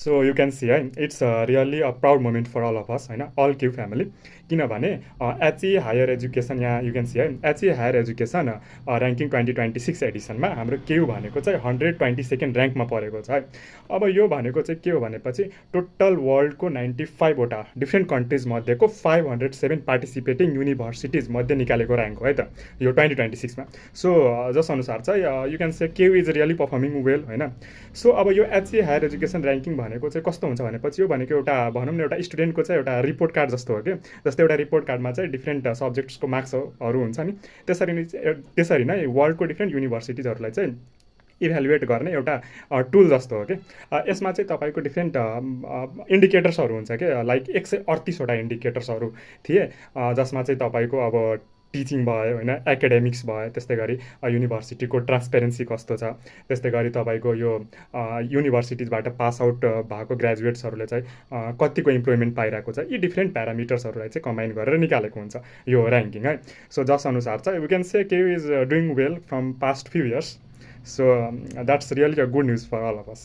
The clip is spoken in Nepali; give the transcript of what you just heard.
सो यु क्यान सी है, it's really a proud moment for all of us होइन, अल क्यु फ्यामिली। किनभने एचई हायर एजुकेसन, यहाँ यु क्यान सी है, एचई हायर एजुकेसन ऱ्याङ्किङ 2026 एडिसनमा हाम्रो क्यु भनेको चाहिँ 122nd ऱ्याङ्कमा परेको छ है। अब यो भनेको चाहिँ के हो भनेपछि टोटल वर्ल्डको 95वटा डिफ्रेन्ट कन्ट्रिज मध्येको 507 पार्टिसिपेटिङ युनिभर्सिटिज मध्ये निकालेको ऱ्याङ्क हो है त यो 2026मा। सो जसअनुसार चाहिँ you can say Q is really performing well होइन। सो अब यो एचई हायर एजुकेसन ऱ्याङ्किङ भनेको चाहिँ कस्तो हुन्छ भनेपछि यो भनेको एउटा भनौँ न एउटा स्टुडेन्टको चाहिँ एउटा रिपोर्ट कार्ड जस्तो हो कि। जस्तै एउटा रिपोर्ट कार्डमा चाहिँ डिफ्रेन्ट सब्जेक्ट्सको मार्क्सहरू हुन्छ नि, त्यसरी नै वर्ल्डको डिफ्रेन्ट युनिभर्सिटिजहरूलाई चाहिँ इभ्यालुएट गर्ने एउटा टुल जस्तो हो कि। यसमा चाहिँ तपाईँको डिफ्रेन्ट इन्डिकेटर्सहरू हुन्छ कि, लाइक 138वटा इन्डिकेटर्सहरू थिए, जसमा चाहिँ तपाईँको अब टिचिङ भयो होइन, एकाडेमिक्स भयो, त्यस्तै गरी युनिभर्सिटीको ट्रान्सपेरेन्सी कस्तो छ, त्यस्तै गरी तपाईँको यो युनिभर्सिटिजबाट पास आउट भएको ग्रेजुएट्सहरूले चाहिँ कतिको इम्प्लोइमेन्ट पाइरहेको छ, यी डिफ्रेन्ट प्यारामिटर्सहरूलाई चाहिँ कम्बाइन गरेर निकालेको हुन्छ यो ऱ्याङ्किङ है। सो जसअनुसार चाहिँ we can say KU is doing well from past few years. So that's really a good news for all of us.